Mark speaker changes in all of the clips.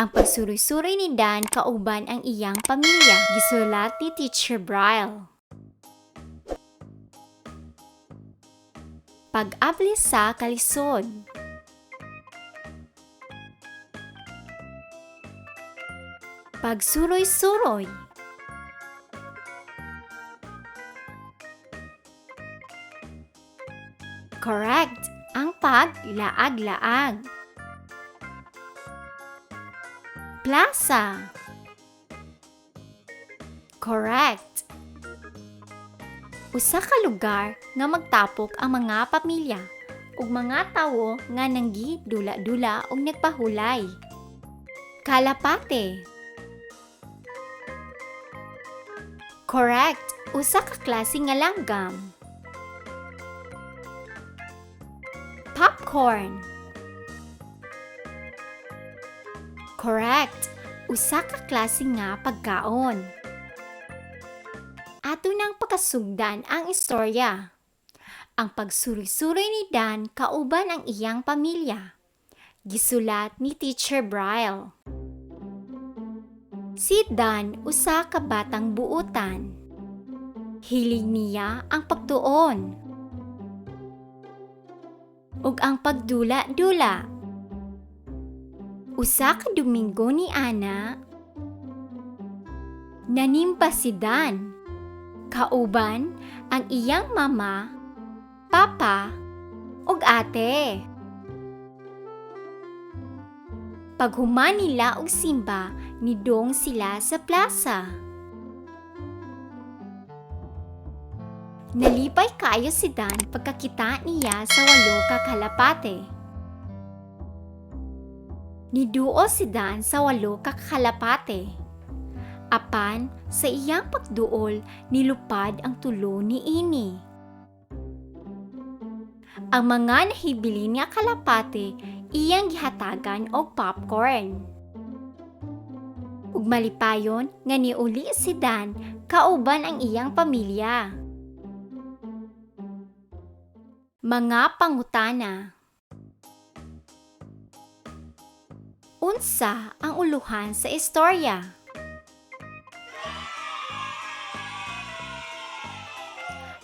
Speaker 1: Ang pagsuroy-suroy ni Dan kauban ang iyang pamilya. Gisulat ni Teacher Bryle. Pag-abli sa kalisod. Pagsuroy-suroy. Correct! Ang paglaag-laag. Plaza. Correct. Usa ka lugar nga magtapok ang mga pamilya ug mga tawo nga nanggi dula-dula ug nagpahulay. Kalapate. Correct. Usa ka klase nga langgam. Popcorn. Correct. Usa ka klase nga pagkaon. Ato nang pagkasugdan ang istorya. Ang pagsuroy-suroy ni Dan kauban ang iyang pamilya. Gisulat ni Teacher Bryle. Si Dan usa ka batang buutan. Hilig niya ang pagtuon ug ang pagdula-dula. Usa ka Domingo ni ana, nanimba si Dan kauban ang iyang mama, papa ug ate. Paghuman nila og simba, nidong sila sa plaza. Nalipay kaayo si Dan pagkakita niya sa walo ka kalapate. Niduol si Dan sa walo ka kalapate. Apan sa iyang pagduol, nilupad ang tulo niini. Ang mga nahibilin nga kalapate iyang gihatagan og popcorn. Ug malipayon nga niuli si Dan kauban ang iyang pamilya. Mga pangutana. Unsa ang uluhan sa istorya?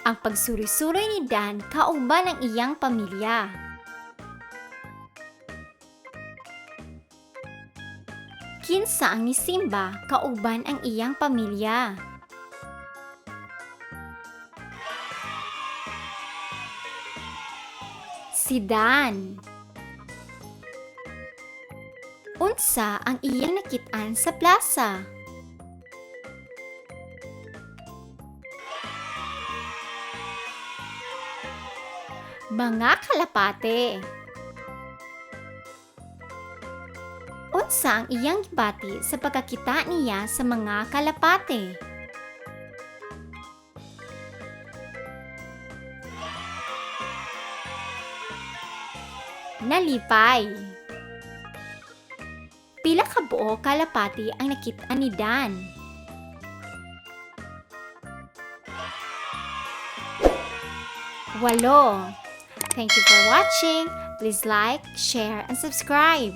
Speaker 1: Ang pagsuroy-suroy ni Dan kauban ang iyang pamilya. Kinsa ang nisimba kauban ang iyang pamilya? Si Dan. Unsa ang iyang nakit-an sa plaza? Mga kalapate. Unsa ang iyang gibati sa pagkakita niya sa mga kalapate? Nalipay. Pila ka buo kalapati ang nakit-an ni Dan? 8. Thank you for watching. Please like, share, and subscribe.